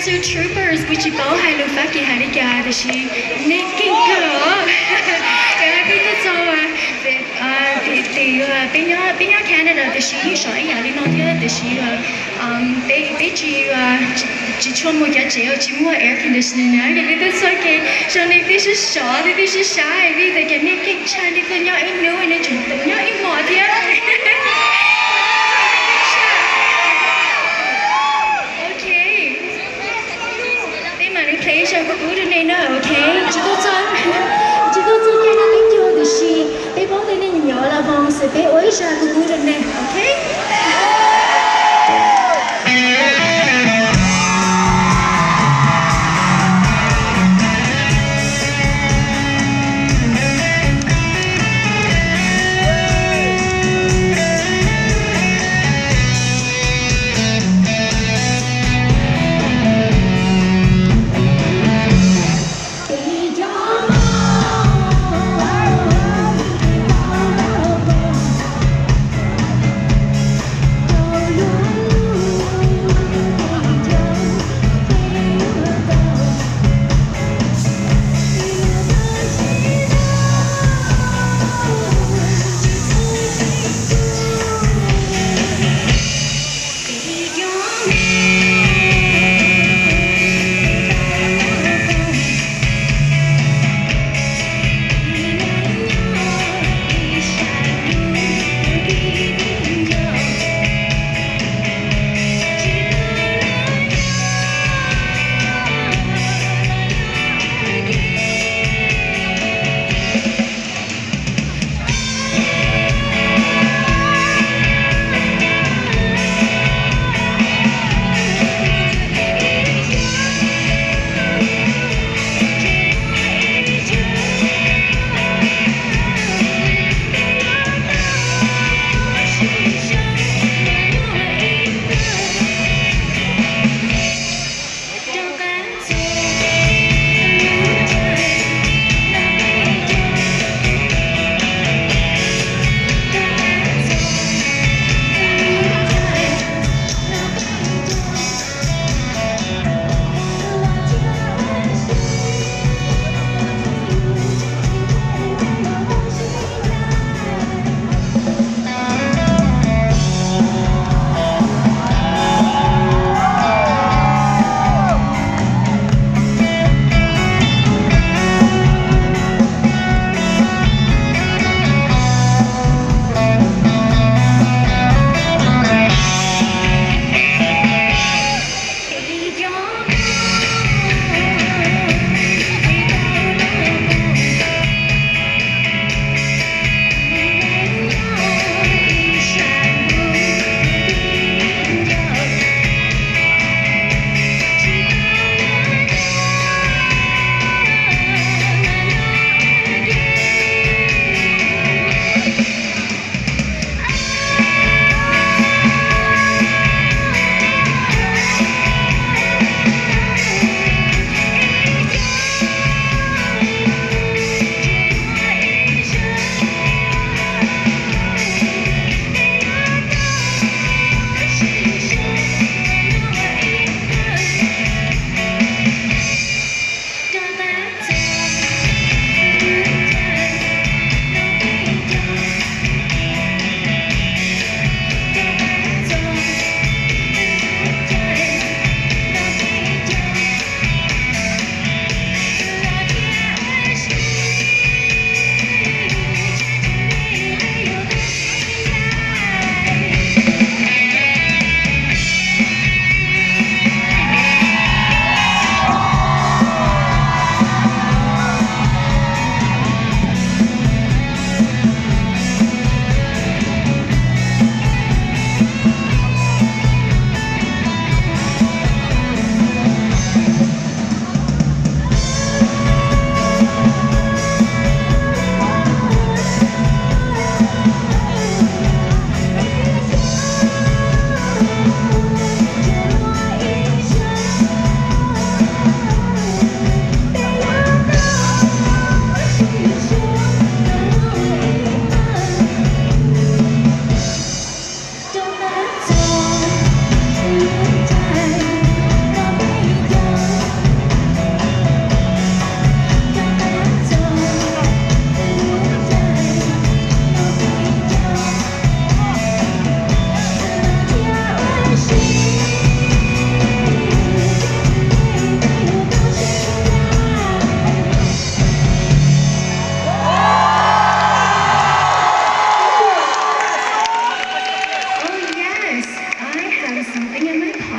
Su Troopers, kuv tsis paub hais lus Fab Kis hais li cas tiam sis nej keej kawg os. Yog peb tuaj txog tim, peb nyob, peb nyob Canada tiam sis yeej sov ib yam li no thiab tiam sis peb, peb tsis, tsis tshua muaj cov tsev uas tsis muaj air conditioning na, yog peb tuaj txog ces zoo li peb sab sov, peb, peb sab sab, peb tias cas nej keej tshaj, nej tuaj nyob ib hnub nej tseem tau nyob ib hmos thiab. Ok. Peb mam li play ib zaj kub kub rau nej na, ok? Tsis tuaj txog, tsis tuaj txog caij noj peb caug tiam sis peb paub tias nej nyiam Laj Voos, peb ua ib zaj kub kub rau nej, ok?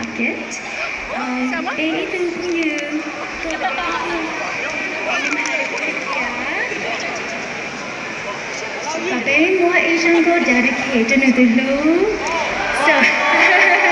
Market. Peb ib tug phooj ywg tuaj, peb ib tug hais tias kom peb muab ib zaj nkauj dedicate rau nws tus hlub. So,